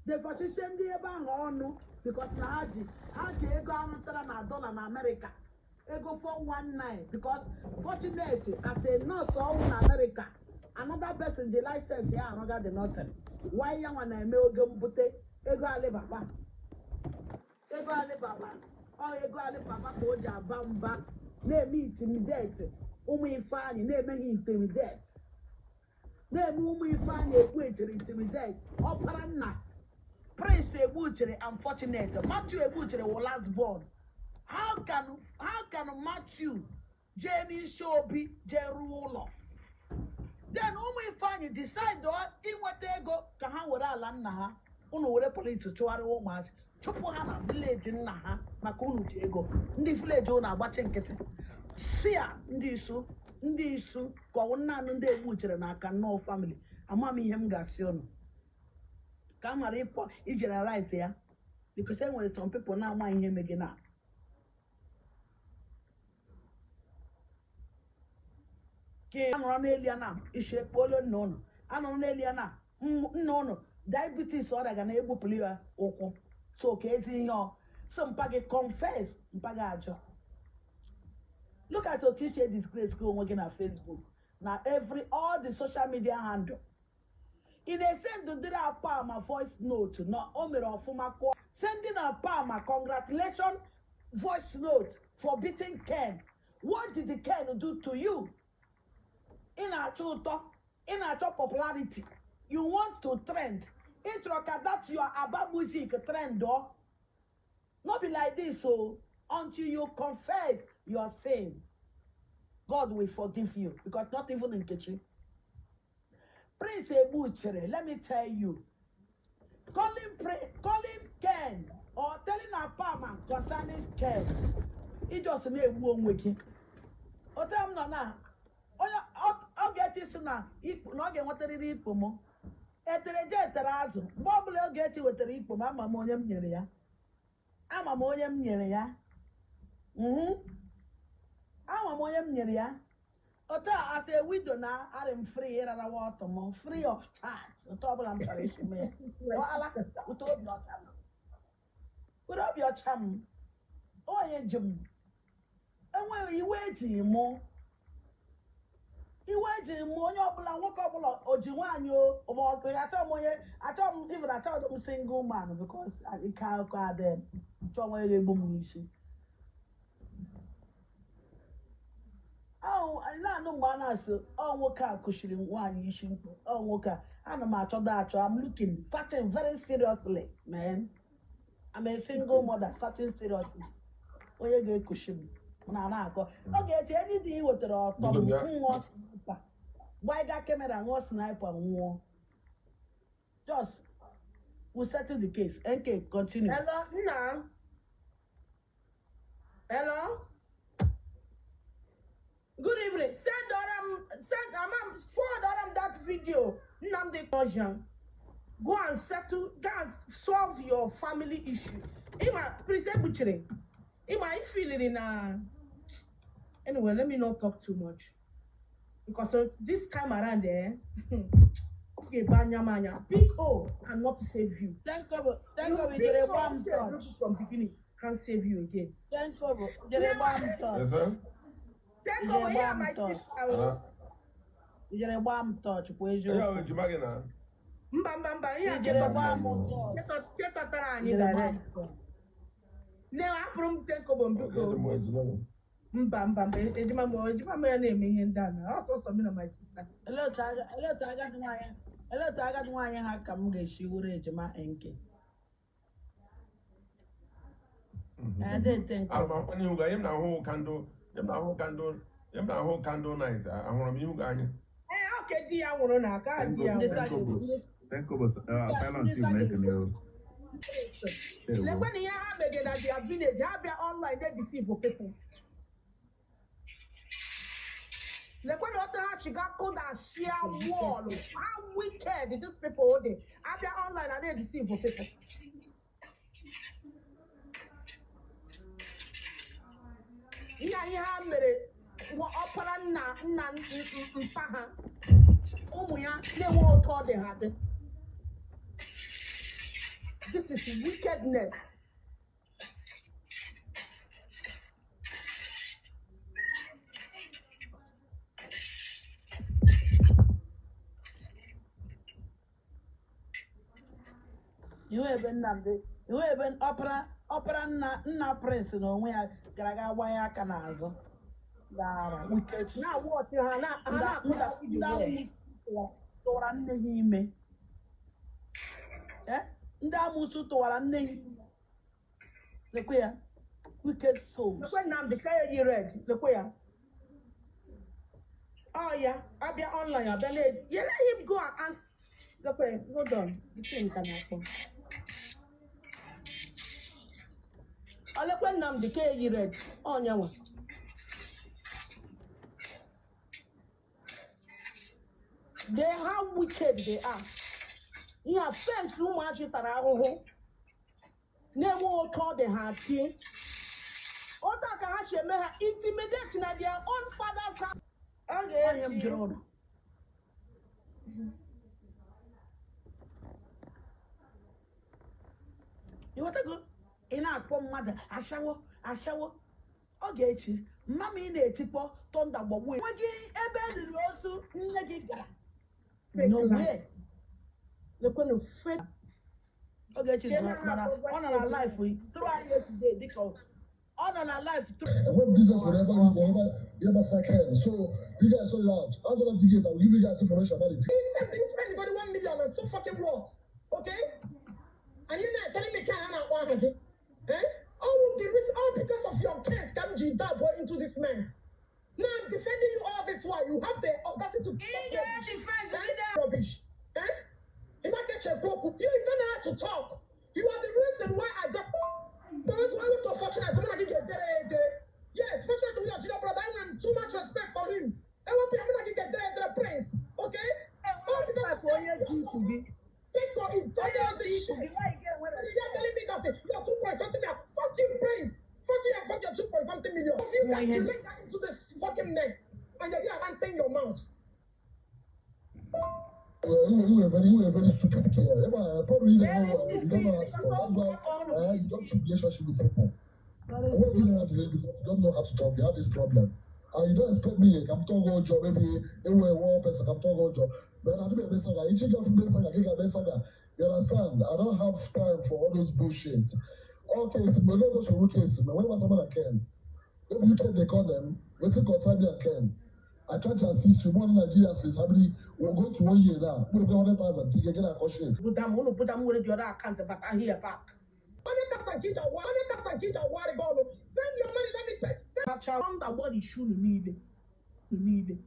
Defachiche ndị ebe ahụ ọnụ because na ha ji ego ahụtara na dollar na Amerịka, ego 419, because fortunate as a nurse ọnwụ na Amerịka, another person ji license ya arụga the nothing. Why ya nwa na-eme oge mbute ego Alibaba, ego Alibaba, ọ ego Alibaba ka o ji aba mba na-eme intimidate ụmụ Ifeanyị, na-eme ha intimidate, na-eme ụmụ Ifeanyị egbu echere intimidate. Ọpara nna Prince Egbuchere, unfortunate Matthew Egbuchere wụ last born. How can Matthew jee n'isi obi jee rụọ ụlọ, then ụmụ Ifeanyị decide inweta ego ka ha were ala nna ha? Unu were polisi chụgharịwa ụmụazị, chụpụ ha na village nna ha maka unu ji ego. Ndị village unu agbachi nkịtị si a ndị isu, ndị isu ka ọwụ naanị ndị Egbuchere na aka nnọọ family. Ama m ihe m ga-asị unu ka m ghara ịpọ igeneralize ya, because e nwere some people na-ama ihe mege na ka anọrọ n'elu ya na isi ekpolo nna ụnụ, anọrọ n'elu ya na nna ụnụ diabetes, ọrịa ga na-egbupụrụ ya ụkwụ. So ka ezi ihe ọ so mpa gị confess, mpa gị ajọ. Look at otu isi disgrace gị onwe gị na Facebook, na every all the social media handle. Ị na-ese ndụdịrị akpa ma voice note na o mere ọfụma kụọ, sending Apama congratulation voice note for beating Ken. What did the Ken do to you? Ị na-achọ ụtọ, ị na-achọ popularity, you want to trend. Ị chọrọ ka that your Aba music trend o. No be like this o. Until you confess your sin, God will forgive you, because not even Nkechi Prince Egbuchere, let me tell you, calling Ken or telling Apama concerning Ken, ị just na-egbu onwe gị. Ote m nọ na onye ọ ga-echi si na na ọ ga-enwetarịrị ikpo m etere je etere azụ. Mgbe ọbụla Ogechi wetara ikpo m, ama m onye m nyere ya, ama m onye m nyere ya. Ama m onye m nyere ya. Otu a, as a widow na arị m free ịrarawa ọtọ m free of charge, otu ọbụla m chọrọ isi mee ya. Ala ụtọ obi ọcha m, were obi ọcha m, onye ji m enweghị iwe ejighị mụ, iwe ejighị mụ. Onye ọbụla, nwoke ọbụla o ji nwaanyị o ma ọ bụ, achọ m onye, achọ m, even achọ m single man, because ike akụkọ adịghị m chọọ onye ga-egbu m n'isi ahụ. Anyị na-anụ mgbe a na-asị ọ nwoke a kụchiri nwaanyị isi mkpu, ọ nwoke a ana m achọdo achọ. I'm looking, searching very seriously, man. I'm a single mother searching seriously onye ga-ekuchi m na na-akọ ọ ga-eche enyi dị. Ị wetara ọtọ m. Biko bịa. Nwụọ sniper, gbaiga camera, ṅụọ sniper, nwụọ. Just we settle the case. NK, continue. Hello, nna. Hello. Good evening. Send Oram, send Amam, forward Oram that video. Nnamdi Ojan. Go and settle, go and solve your family issue. Ima, Prince Ebuchere. Ima, I feel it in a. Anyway, let me not talk too much. Because this time around, eh? Okay, banya manya. Big O cannot save you. Thank God, thank God, Big jere O gbaa m touch. from beginning can't save you again. Thank God, jere gbaa m touch. Yes, sir. Take Ijere over here, gbaa m my touch. sister. Ana. Ijere gbaa m touch kwa Ihe ahụ eziokwu. ejima gị na. Mba, mba, mba, ihe a Ijere gbaa m touch. chekọtara anyị Ijere gbaa direct. m touch. Nne, hapụrụ m tenkobo m Oge biko. eji m ejima gị. Mba, mba, mba, ejima m ya na-eme ihe ndị a na ọsọsọ m na my sister. Olee otu agadi nwaanyị ha ka m ga-esi were ejima nke? Ede nke. Arụmakwa n'ihu gị, ihe m na-ahụ candle, ihe m na-ahụ candle, ihe m na-ahụ candle night, ahụrụ m ihu gị anya. Ee, oke di ya nwụrụ na aka di ya Ndị nwụrụ. sagị. Tenkobo, Silent Chief na-ekele o. Ndewo. Lekwe na ihe ha mege na their village, ha bịa online dey deceive people. Lekwe na otu ha chiga kụda share wall. How wicked these people dey. Abịa online and dey deceive people. Ihe a ihe ha mere ọpara nna nna mpa ha, ụmụ ya na-enwe otu ọ dị ha dị. This is wickedness. Ihu ebe Nnamdi, ihu ebe ọpara ọpara nna nna Prince na onwe ya gara aga gbanye aka n'azụ gara wicked. Na watch ha na ha na-akpụdasi ndị the wall. amụsụ tụwara nne ha ime. Eh? Ndị amụsụ tụwara nne ha ime. Lekwe ya, wicked souls. Lekwe Nnamdi ka ya yi red, lekwe ya. Oh ya, abịa online, abịa na you let him go and ask. Lekwe, hold on, the thing ka na-akpọ. Ọ lekwe Nnamdi ka ya yi red, ọ nyanwa. They how wicked they are. Ihe a fence ụmụazị tara ahụhụ na-enwe oke ọ dị ha tie. Otu a ka ha si eme ha intimidate na their own father's house. Ọ Onye m ga-eji jụrụ ụnụ. Ịghọtago? Ị na-akpọ mmadụ ashawo ashawo. Ọ ga-echi mma m ị na-etikpọ tọnda gbọgbuo ya. Nweghị ebe e riri ozu nne gị gara. Fake No life. way. Lekwenụ fake. Ogechi Chee nọ na ha mana akpọ ọ nọ na life through anyị yesterday dịka ọ nọ na life through And when business, whatever, whatever, you ever second. So you guys sort it out. After that ticket, I will give you guys information about it. You spend got 1 million and so fucking what? Okay? And you're not telling me can't I want Eh? All the reason, all because of your case, come G that boy into this mess. Now I'm defending you all this while. You have the audacity to Ị talk ga-edefend rubbish. leader. Eh? Rubbish. Eh? If I get your broke, you don't know how to talk. You are the reason why I got the reason why I went to fortunate. Someone like you get there. Yes, fortunate to your junior brother. I have too much respect for him. I want to I'm gonna get there, the prince. Okay? All because of Onye ji ikwu gị. Because he's done onye all ji this ikwu gị shit. nwaanyị ga-enwere You're telling me that you're 2 point something million. Fuck you, prince. Fuck you and fuck your 2 point something million. If you nwa guys ihe you let that into this fucking mess and you're here ranting your mouth. Well, you were very stupid girl. Yeah, but probably you don't Very know, you don't stupid know how to because talk. ọ That's bụ why aka ọnụ you don't keep relationship with people. very And when you stupid. learn how to relate, because you don't know how to talk, you have this problem. And you don't expect me, I'm talking all job, maybe anyway, one person, I'm talking all job. But I do be saga. You check out from saga, get a saga. You understand? I don't have time for all those bullshit. Okay, so my no go case, man. When was someone I can? Maybe you can they call them. Waiting concern me I can. I try to assist you. More Nigeria says how many we'll go to one year now. We'll go 100,000. Get a shit. Buda m, unu buda m were the other account bata here back. Onye kata nke iji awari gị ọnụ. Send your money, let me pay. Send Kacha thunder gbọrọ unu niile. Unu niile.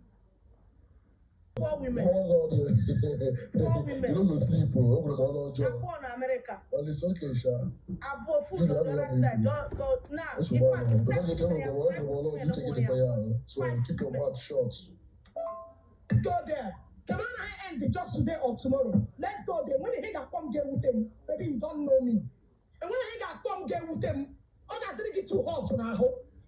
Poor women. Oh God, Poor you women. don't go sleep, oh, oh, job. Abụọ na Amerịka. Well, it's okay, Sha. Abụọ full Julie, on I'm the other loving side. you. Now, That's in what fact, I know. But seven don't get women, everyone, five everyone, women you take nwụrụ it ya. for So Five keep your women. mouth shut. Go there. Come on, I end it just today or tomorrow. Let's go there. When he got come get with him, maybe you don't know me. And when he got come get with him, all that didn't get too hot now.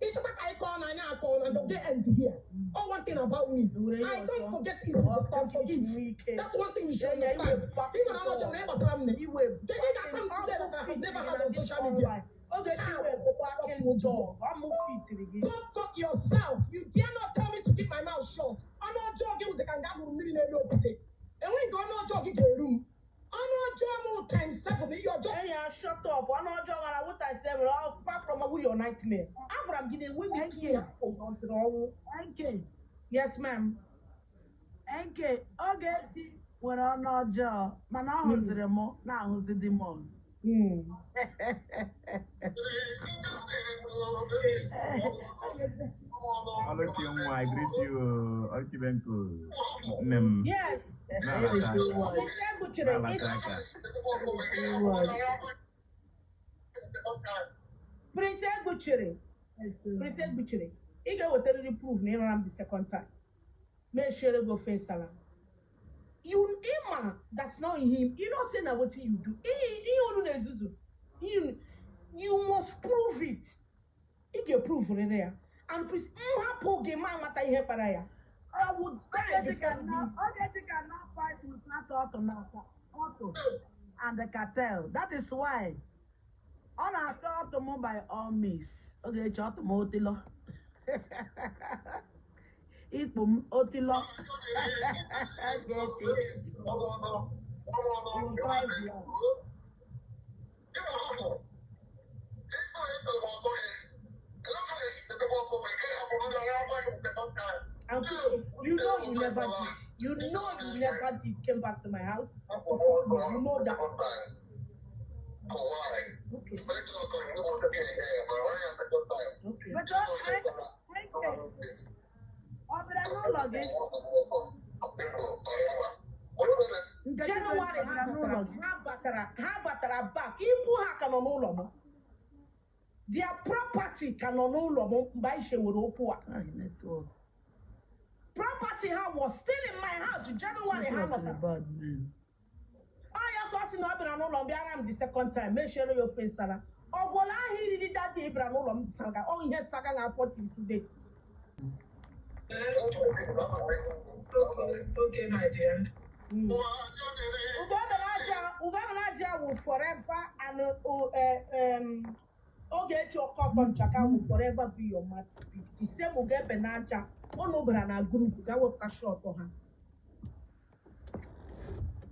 It's like I call and I call and don't get end here. Oh, one thing about me, Were ihe I don't ọzọ. forget easily, Ọ but I forgive. nwee ike. That's one thing you should Yeah, yeah, understand. iwe back Even how much door. I'm never tell me. Iwe They got come today that I have never had on social media. Ogechi iwe backing door. Ọmụ fitiri gị. Don't fuck yourself. You dare not tell me to keep my mouth shut. Ọnụ ọjọọ gị wụdị ka nga hụrụ mmiri n'elu okwute. Enweghị nke ọnụ ọjọọ gị ga-eru m. Ọnụ ọjọọ m times seven ihe ọjọọ. Enyi ya shut up. Ọnụ ọjọọ gara wụta seven. Apart from ọwụ your nightmare. Agwara m gị na enwe m ike NK, ịhapụ until ọnwụ. NK, Yes, ma'am. NK, Ogechi nwere ọnụ ọjọọ mana ọ hụziri m na-ahụzi demon. Oluchi nwa, I greet you. Oluchi Benko. Nne m. Yes. Na-alata aka. Prince Ebuchere, Na-alata aka. Prince Ebuchere, Prince Ebuchere, ị ga-ewetarịrị proof na ịrara m the second time. Mee shere gị ofe nsala. You ịma that's not him. You don't say na wetin you do. Ihe ihe unu na-ezuzu. You must prove it. Ị ga-eprove rịrị ya. And please, m hapụ gị ma amata ihe kpara ya. I would die Ogechi before you. cannot, Ogechi cannot fight without ọtụ n'aka. Ọtụ. and the cartel. That is why ọ na-atọ ọtụ m by all means. Ogechi ọtụ m otilọ. Ikpu m otilọ. Ogechi. You cry blood. Uncle, you know you never did. You know you never did. Came back to my house to call me. You know that. Okay. Okay. But ọ bịara n'ụlọ gị? Nkechi January ọ ha bịara n'ụlọ batara, gị? ha batara back. Ibu ha ka nọ n'ụlọ m. Their property ka nọ n'ụlọ m mgbe anyị shewere okwu a. Ay, network. Property ha was still in my house January ha Network is lọtara. bad, man. Ọ ya ka ọ sị na ọ bịara n'ụlọ m bịara m the second time mechiere ya ofe nsala. Ọ gwụla ahụ iriri dadi ị bịara n'ụlọ m saga ọ ihe saga na afọ till today. Okay, my dear. Ugobelaja will forever and Ogechi Okoko Nchaka will forever be your mouthpiece. The same Ugebenaja, unu bara na group ga wepụta shot ha.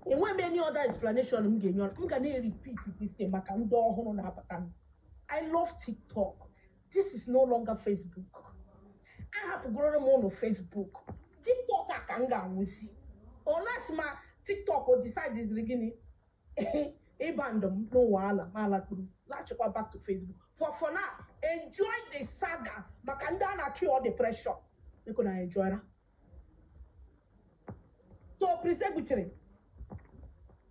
Enweghị m any other explanation m ga-enye unu. M ga na-repeat this thing maka ndị ọhụrụ na-abata m. I love TikTok. This is no longer Facebook. Ahapụgoro m ụnụ Facebook. TikTok a ka m ga-anwụsi. Unless ma TikTok o decide gịnị ịba ndụ m n'ụwa ala ma alakpuru lachịkwa back to Facebook. For now, enjoy the saga maka ndị a na-achị all the pressure. Biko na enjoy ra. So Prince Egbuchere,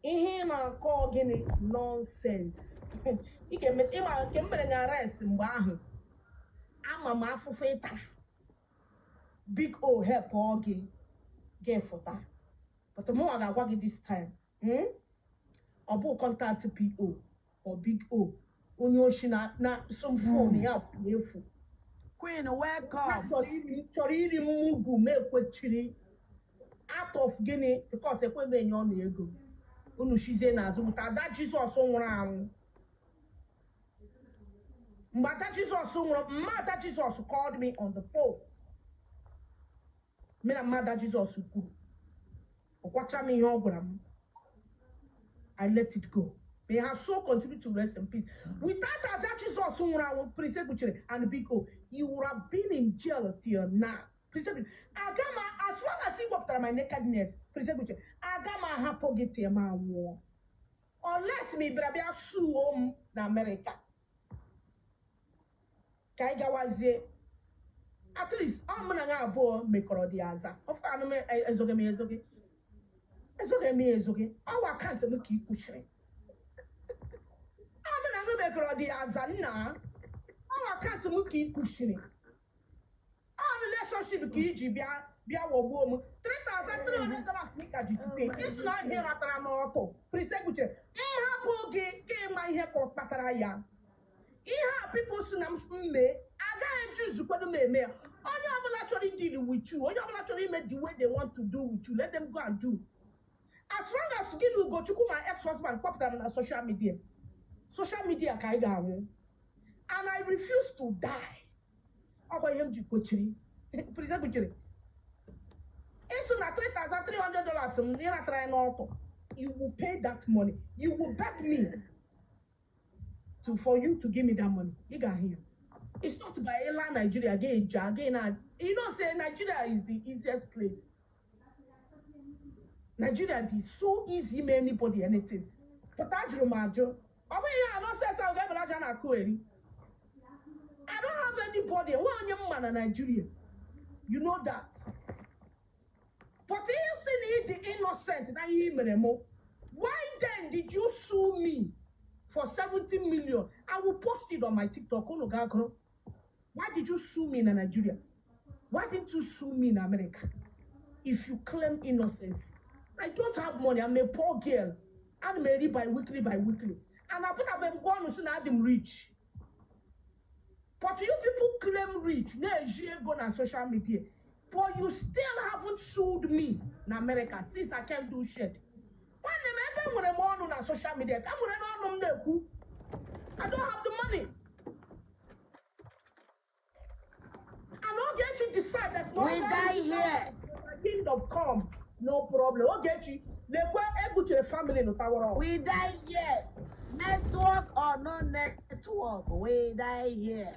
ihe ị na-akọ gịnị nonsense. Ị ga-eme ịma nke m mere na arrest mgbe ahụ, ama m afụfụ ị tara. Big O help ọ gị ga-efụta. But mụnwa ga-agwa gị this time. Ọ bụ contact PO or Big O onye oshi na some phone ya furu efu. Queen, Ha welcome. chọrọ iri mmugwu ma ekwechiri out of gịnị because ekwe m enye ọnụ ego unu shizie n'azụ bụta Ada Jizọs nwụrụ anwụ. Mgbe Ada Jizọs nwụrụ, mma Ada Jizọs called me on the phone. Me na mma Ada Jizọs kwuru, ọ gwacha m ihe ọ gwara m. I let it go. May her soul continue to rest in peace. Without Ada Jizọs nwụrụ anwụ, Prince Egbuchere and Big O, you would have been in jail till now. Prince Egbuchere, aga m as long as ị wepụtara my nakedness, Prince Egbuchere, aga m ahapụ gị till m anwụọ. Unless ma ị bịara bịa suo m na Amerịka. Ka anyị gawazie. At least, ọ mụ na ya abụọ mekọrọ dị aza. Ọfọ anụ m ezoghị m ezoghị. Ezoghị m ya ezoghị. Ọwa account m ka ị kwuchiri. Ọ mụ na m mekọrọ dị aza nna. Ọwa account m ka ị kwuchiri. Ọ relationship ka iji bịa bịa ghọgbuo m. $3,300 ka ji today. Isi na ihe ratara n'ọkụ. Prince Egbuchere, m hapụ gị ka ịma ihe ka ọ kpatara ya. Ihe a people si na m mee agaghị eji nzukwado m eme ya. Onye ọbụla chọrọ i deal with you, onye ọbụla chọrọ ime the way they want to do with you, let them go and do. As long as gị na Ugochukwu, my ex-husband, kpọpụtara m na social media, social media ka anyị ga-anwụ, and I refuse to die. Ọkwa ihe m ji kwechiri. Prince Egbuchere, ịsụ na $3,300 m ịratara ya n'ọtọ, you will pay that money. You will beg me to for you to give me that money. Ị ga-ahụ ya. It's not by ịla Nigeria ga-eji aga na you know say Nigeria is the easiest place. Nigeria dị so easy ime anybody anything. But ajụrụ m ajụ, ọ bụghị ya nonsense ahụ ga-ebere aja na-akụ eri. I don't have anybody, nwe onye mma na Nigeria. You know that. But ihe si na ị dị innocent na ihe i mere mụ, why then did you sue me for 70 million? I will post it on my TikTok. Unu ga-agụrụ. Why did you sue me in Nigeria? Why didn't you sue me in America if you claim innocence? I don't have money. I'm a poor girl. Ana m eri bi-weekly, bi-weekly, and apụtabeghị m gwa ọnụ si na adị m rich. But you people claim rich, na-eji ego na social media, but you still haven't sued me na America since I can't do shit. Nwanne m, ebe Enwere m ọnụ na social media ka m nwere n'ọnụ m na-ekwu. I don't have the money. And Ogechi decide that no We die here. Kingdom come, no problem. Ogechi, lekwe Ebuchere family nụtawara. We die here. Network or no network, we die here.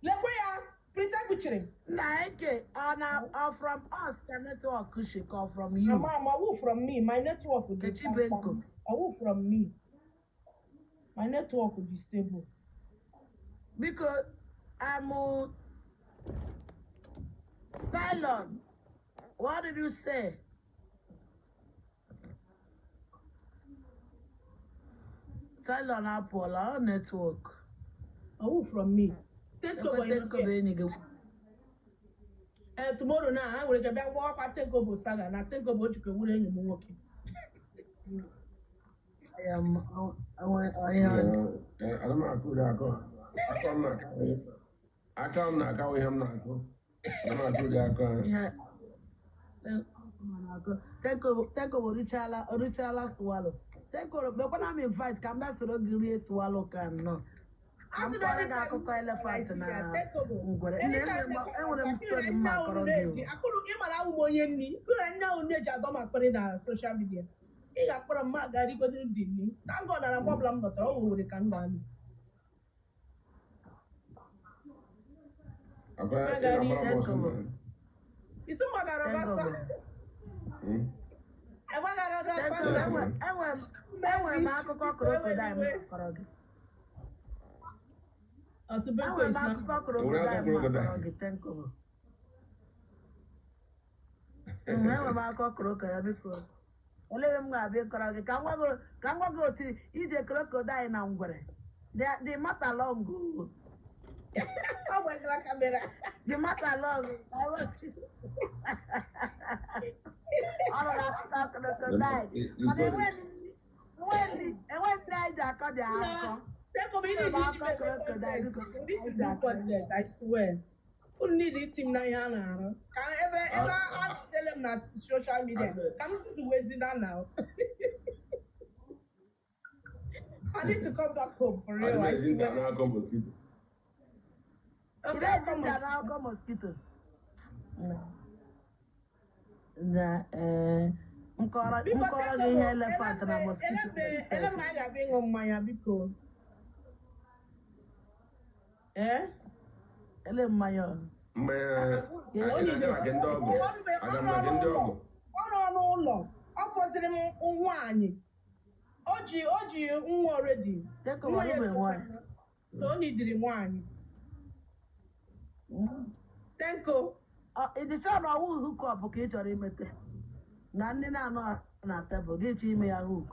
Lekwe ya, Prince Ebuchere. Na Eke, ọ na ọ from us ka network should come from you. Mama, awụ from me, my network dị Nkechi Benko. Awụ from me. My network dị stable. Biko, I'm Cylon. What did you say? Cylon apụọla ọ network. Awụ from me. Tenkobo Ekwe Tenkobo enyi gị. Eh, tomorrow na ha nwere ike bịa gwa ọkwa Tenkobo saga na Tenkobo ojikwa ewuru enyi m nwoke. I am Ee, ana m akụ ụdị akụ a. Aka m na-aka aka m na-aka ihe m na-akụ. Ana m akụ ụdị akụ ahụ. ihe Tenkobo orichala swallow. Tenkobo, mekwana m invite ka m bịa soro gị rie swallow ka nnọọ. Ka m kọrọ gị akụkọ elephant na ngwere. Nne, enwere m story m ma akọrọ gị o. Akụrụ ịmara awụ m onye nni kụrụ nne ahụ nne ji adọ m akpịrị na social media. Ị ga-akpọrọ m ma aga rigodiri dị nni. Thank God na mgbe ọbụla m lọtara ọ were ka m na-amị. Akwa ị na-agbara m ọsọ na- Isi m gbagara ọsọ. Tenkobo. Hmm? Agbagara ọsọ. Tenkobo, enwere m akụkọ crocodile m akọrọ gị. Ọsụbe Enwere m akụkọ crocodile m akọrọ gị, Tenkobo. Enwere m akụkọ crocodile, biko. Olee ebe m ga-abịa ịkọrọ gị ka m gwa gị ka m gwa gị otu ije crocodile na ngwere. The matter long o. Ọ gbagara kamera. The matter long. Ọ nọ na akụkọ crocodile. Mana enweghị ndị anyị ji akọ dị akụkọ. Tenkobo, ị need iji mee content. You need to do content, I swear. Unu need iti m na ihe a na-arụ. Ka ebe ebe a tele m na social media, ka m zuwezi na na. I need to come back home for Adị real, m I ezi nta swear. n'akọ mosquito. Okay, Ị come na on. akụkọ mosquito. Na ee nkọrọ Biko, nkọrọ gị ihe elephant na mosquito. Ele m anyị ga-abịa ịṅụ mmanya, biko. Eh? Ele mmanya ọ. Mgbe anyị na-aga na nke ndị ọgọ, aga m na nke ndị ọgọ. Ọ nọ n'ụlọ, ọ fọziri m nwaanyị. O ji nwa already. Tenkobo Nwa ya ọlụbeghị nwaanyị. So o nidiri nwaanyị. Tenko, Ị dị sure na ọwụ hookup ka ị chọrọ imete? Na ndị na-anọ na tebụl gị chọ ime ya hook.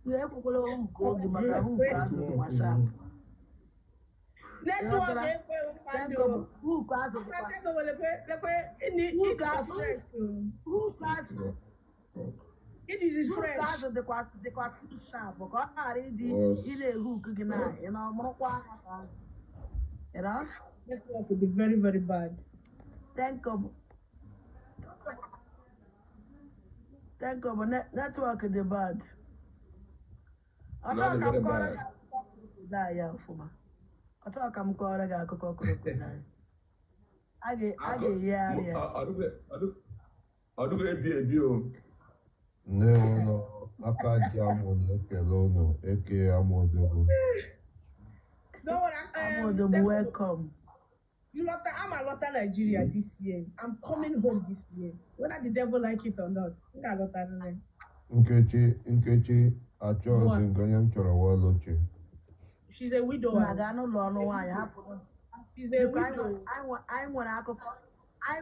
Ihe ekwekwala hook oge maka hook azụ dịkwa sharp. Network ekwe mmadụ. Tenkobo, hook azụ dịkwa Tenko lekwe lekwe ịnị Hook ịdị azụ. fresh o. hook azụ Ịdịzi hook fresh. azụ dịkwa too sharp ka ọ ghara ịdị Yes. ị na-ehook gị na ị na ọmụrụkwa anya ka azụ. You know? Network dị very very bad. Tenkobo. Tenkobo, network dị bad. Ọ Na chọrọ dị ka m very kọrọ bad. gị akụkọ crocodile ya ọfụma. Ọ chọrọ ka m kọrọ gị akụkọ crocodile. A ga-eyigharị ya. Ọ dịghị ebi ebi o. Ndewo aka ji amụ na-ekele unu eke amụdogwu. Don't worry, Amodogwu, Tenkobo, welcome. You lọta, I'm a lọta Nigeria this year. I'm coming home this year. Whether the devil like it or not. M ga-alọta nne. Nkechi Nkechi achọghịzi nke onye m chọrọ wọlụchi. She's a widower. Na gaa n'ụlọ ọrụ nwaanyị hapụ. She's a Biko, anyị widow.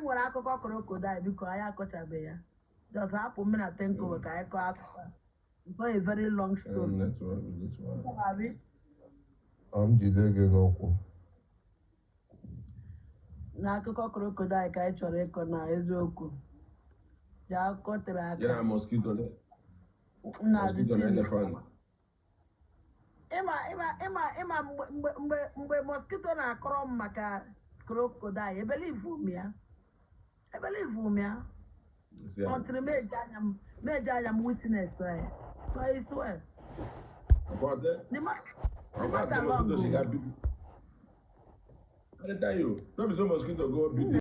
nwere akụkọ crocodile, biko anyị akọchabeghị ya. Just hapụ m na Tenkobo ka anyị kọọ akụkọ. It's not a very long story. Network is this one. Abi? Ọ m jide gị n'ụkwụ. Na akụkọ crocodile ka anyị chọrọ ịkọ na eziokwu. Ji akụkọ tere Ya aka. na mosquito Na mosquito na elephant. Ịma ịma ịma ịma mgbe mgbe mgbe mgbe mosquito na-akọrọ m maka crocodile, ebelivu m ya. Ebelivu m ya. Yeah. Until meji anya m, meji anya m witness ya. So it's well. About that. The About matter the long mosquito, she o. got big. I dey tell you, no be so mosquito go beat.